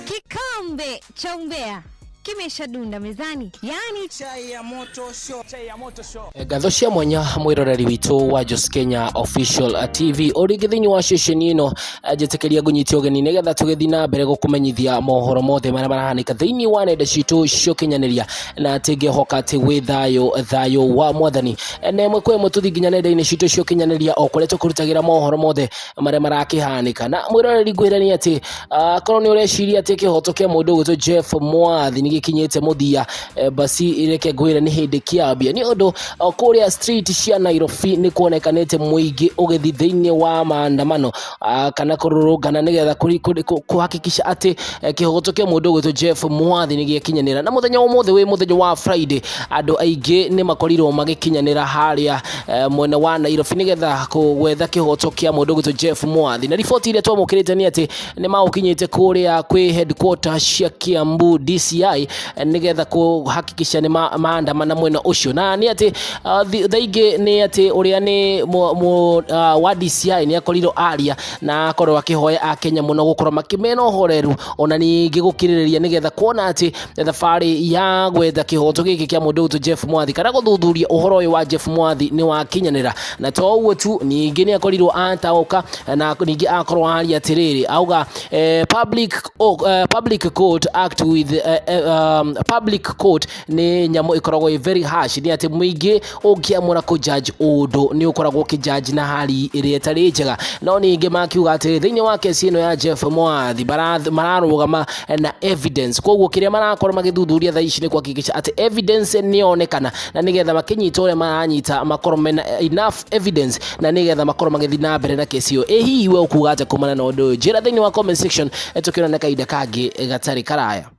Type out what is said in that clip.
Kikombe cha umbea kimeshadunda mezani, yani Chai ya moto show. Chai ya moto show. Ngatho cia mwanya mwiroreri witũ wa Jos Kenya Official TV ũrĩ thĩinĩ wa ceceni ĩno, njĩtĩkĩria ngũnyite ũgeni nĩgetha tũgĩthiĩ na mbere gũkũmenyithia mohoro mothe marĩa marahanĩka thĩinĩ wa nenda citũ cia ũkinyanĩria, na atĩ ngĩhoka atĩ wĩ thayũ, thayũ wa mwathani. Na ĩmwe kwa ĩmwe tũthiĩ nginya nenda-inĩ citũ cia ũkinyanĩria o kũrĩa tũkũrutagĩra mohoro mothe marĩa marakĩhanĩka. Na mwĩroreri, ngwĩre nĩ atĩ korwo nĩ ũreciria atĩ kĩhoto kĩa mũndũ ũgwĩtwo Jeff Mwathi nĩ gĩkinyĩte mũthia, basi reke ngwĩre nĩ hĩndĩ kĩambia, nĩ ũndũ kũrĩa street cia Nairobi nĩ kuonekanĩte mũingĩ ũgĩthiĩ thĩinĩ wa maandamano kana kũrũrũngana nĩgetha kũhakikisha atĩ kĩhoto kĩa mũndũ ũgwĩtwo Jeff Mwathi nĩ gĩakinyanĩra. Na mũthenya wa ũmũthĩ wĩ mũthenya wa Friday, andũ aingĩ nĩ makorirwo magĩkinyanĩra harĩa mwena wa Nairobi nĩgetha gwetha kĩhoto kĩa mũndũ ũgwĩtwo Jeff Mwathi. Na riboti iria twamũkĩrĩte nĩ atĩ nĩ magũkinyĩte kũrĩa kwĩ headquarter cia Kiambu DCI nĩgetha kũhakikisha nĩ maandamana mwena ũcio. Na nĩ atĩ thaa ingĩ nĩ atĩ ũrĩa nĩ wa DCI nĩ akorirwo aria na akorwo akĩhoya akenya mũno gũkorwo makĩmena ũhoreru, ona ningĩ gũkirĩrĩria, nĩgetha kuona atĩ thabarĩ ya gwetha kĩhoto gĩkĩ kĩa mũndũ ũgwĩtwo Jeff Mwathi kana gũthuthuria ũhoro ũyũ wa Jeff Mwathi nĩ wakinyanĩra. Na to ũguo tu, ningĩ nĩ akorirwo ataũka na ningĩ akorwo aria atĩrĩrĩ, auga public court act with public court nĩ nyamũ ĩkoragwo ĩ very harsh, nĩ atĩ mũingĩ ũngĩamũra kũ judge ũndũ nĩ ũkoragwo ũkĩ judge na hali ĩrĩa ĩtarĩ njega. No ningĩ makiuga atĩrĩ, thĩinĩ wa kesi ĩno ya Jeff Mwathi mararũgama na evidence, koguo kĩrĩa marakorwo magĩthuthuria thaa ici nĩ kuhakikisha atĩ evidence nĩ yonekana, na nĩgetha makĩnyita ũrĩa maranyita makorwo mena enough evidence, na nĩgetha makorwo magĩthiĩ na mbere na kesi ĩyo. Ĩ hihi we ũkuga atĩa kumana na ũndũ ũyũ? Njĩra thĩinĩ wa comment section, tũkĩonana kahinda kangĩ gatarĩ karaya.